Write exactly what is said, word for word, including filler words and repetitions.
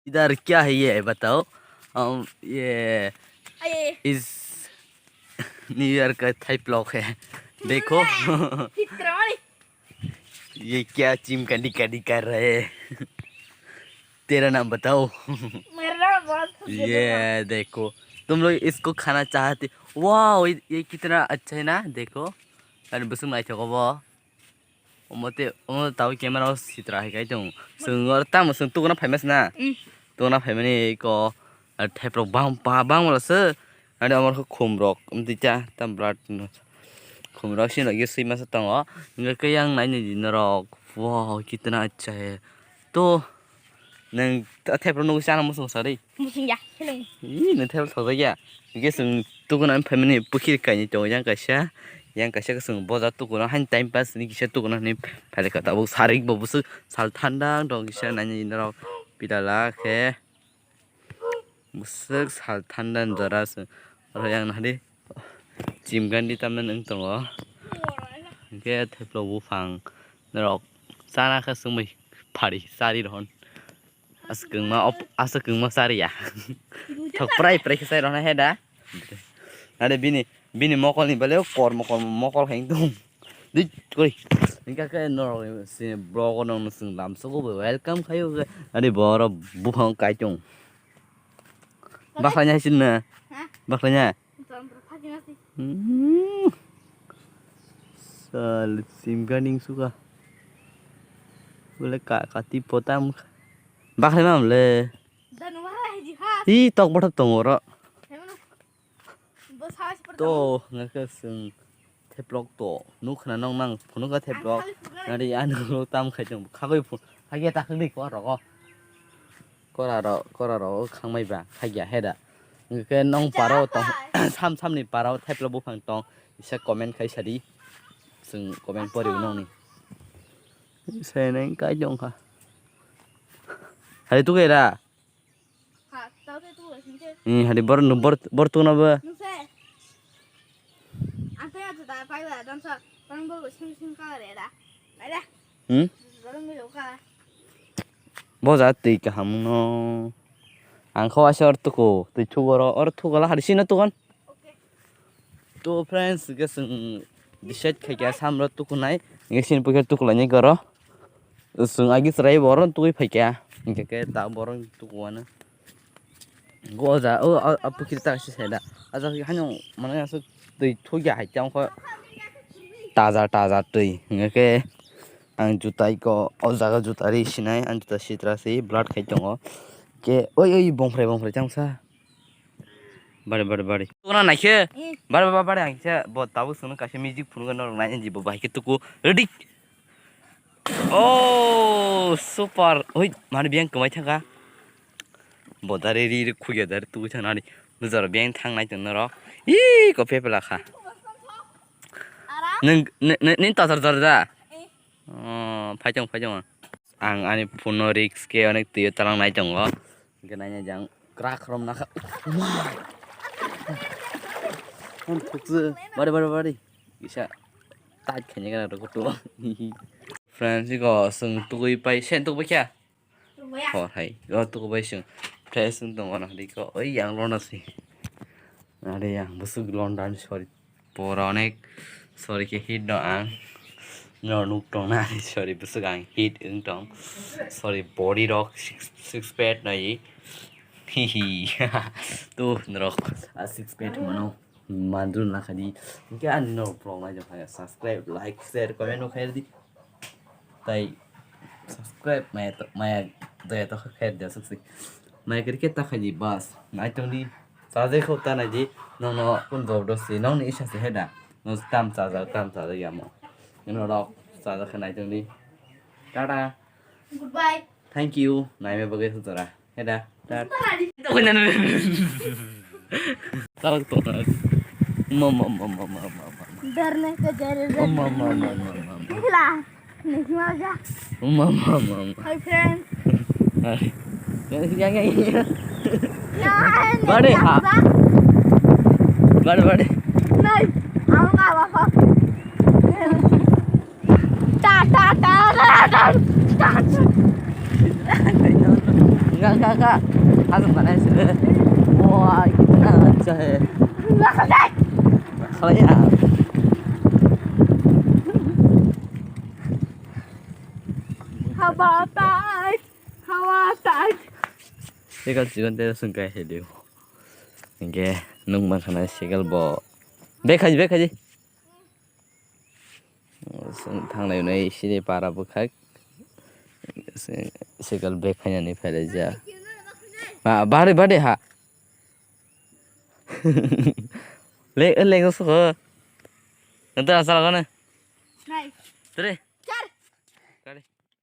इधर क्या है ये बताओ? हम ये अरे। इस न्यू ईयर का थैपलॉक है। देखो। चित्रमणि। ये क्या चिमकांडी कांडी कर रहे हैं? तेरा नाम बताओ। मेरा नाम बहुत खुश है। ये देखो, तुम लोग इसको खाना चाहते, वाओ, ये, ये कितना अच्छा है ना? देखो, अरे बसुम नाइथोको वो। Omo te, omo tao camera o sitra hai kai tong. Sung or tamo sung tukuna phaima sna. Mm. Tukuna phaimani ko, ah, theprok bang pa bang wala se. Ani amor ko khum rok, um, ti cha, tam brat no. Khum rok sino ye sui masa tongo. Nge ke yang nai ni norok. Wow, kitna acha hai. To, nang ta theprok no chana musung sari. Musung ya, hello. Ih, nang theprok thok ya. Nge sung tukuna phaimani pukhir kaini tongo yang kaisa. Yang kaisa sung boja tukuna han time pass ni kisa tukuna ni phaile ka tabuk sarik bo busuk sal thanda dong kisa nai ni norok pidala khe. Bwswk sal thanda ni jora se. Oro yang nahadi chimgandi tamna wng tongo. Hwnkhe theplo buphang norok chana khe chwngbai phari chari rohon. Aswk kwngma op-, aswk kwngma chariya. Thok prai prai khe chai rohonai he da. Nade bini, bini mokolni belai kormo kormo mokol hai wng tongo. Di, koi. Hingka khe norok sini vlog o nong sing lam soko bo welcome khayo khe. Ani boro buphang kaitung. Bakhlai nya sini na. Ha? Bakhlai nya. Tantro phaki nasi. Hmm. Sal sim ganing suka. Bole ka, kati potam. Bakhlai mam le. Danu wara heji ha. Ih, tok bothop tongo oro. Hemano. To, ngakhe chwng theplok to. Nuk khna nong nang phunukha theplok. Nari ano tam khai tong. Khagwi phun. Hage ta khagwi ko rogo. Kora ro, kora ro khangmai ba. Khagya heda. Ngakhe nong paro tong. Sam samni paro theplok buphang tong. Isa comment khai sadi. Chwng comment pori nongni. Sai nang kai jong kha. Hai tu kera. Ha, tau te tu sing ke. Ni hari bor, bor, bor tu na ba. Nung se. Ante ya tu da pai ba dan sa. Parang bor sing sing ka re da. Bai da. Hmm? Parang bor ka. Bo ja twi kaham no. Ang kho asa or tuku, twi thuk oro, or thuk ala hari sino tukon. Okay. To friends, hingke chwng decide khaikha samro tukunai, hingke chini pokhe tukulainai khe oro. Chwng agi chwrai bo oro tukui phaikha, hingke khe ta bo oro tukuano. Go ja, o, a, a pukhiri ta se saida. A jaga haino mane aswk twi thukya hai tei ongkho taja taja twi. Hingke khe ang juta iko, o jaga juta ri sinai, ang juta sitra si blood khai tongo. Ke, oi, oi, bongphrai, bongphrai changsa. Bari, bari, bari. Tukuna naikhe. Eh. Bari, bari, bari, ang kisa bo tabuk sunu kaisa music phunukgwi norok nai, jibo bahai khe tuku. Ready? Oh, super. Oi, mani biyang kwmai thangkha. Bo dari ri, ri, khugya dari tuku thang nani. Nujaro biyang thang nai tong norok. Ih, ko pepela kha. Nung, nung, nung, nung totor tor da? Eh. Oh, phai tong, phai tong. Ang ani phone no risk khe onek twi o talang nai tongo. Hingke naina jang krak rom nakha. Ang thukse bari bari bari. Kisa tight khaina gana rw kutu. Friends, iko chwng tugui pai, sen tugui kha? Hor hai. O tugui pai chwng. Fresh wng tongo na diko. Oi yang rw na si. Are yang bwswk London, sorry. Pora onek, sorry khe hit no ang. No nuk tong na, sorry, bwswk ang hit wng tong. Sorry, body rok six, six pack nai. Hihi. Tu norok a six pack mano. Mandru na khadi. Hingke ani norok vlog nai jokha subscribe, like, share, comment no khair di. Tai subscribe maya to, maya daya to khair dia subscribe. Maya kiri kita khaji bas. Nai tong di. Sajai kho ta nai di. Nong no kun job do si. Nong ni isa si heda. Nong tam sajak, tam sajak yamo. Nong rok sajak khe nai tong di. Tata. Goodbye. Thank you. Nai me bagwi sutora. Heda. Tat. Tarak tonga. Mama, mama, mama, mama. Darne ka jare. Mama, mama, mama, mama. Hila. Nisma ja. Mama, mama, mama. Hi friend. Hai. Yang, yang, yang. Bade, ha. Bade, bade. Nai, ang ka wa ko. Ta, ta, ta, ta, ta, ta, ta. Ka, ka, ka. Hazam tanai sini. Wah, kita aja he. Khalai ya. Hawa tai. Hawa tai. Cycle chigon te sungkai he diu. Hingke nung mankhanai cycle bo. Bek khaji, bek khaji. Chwng thangnai hwnwi sini para bwkhak. Cycle bag khainani phailaijak. Ah, bari, bari ha. Le, le, go soko. Nanti asal kau na. Nai. Tere.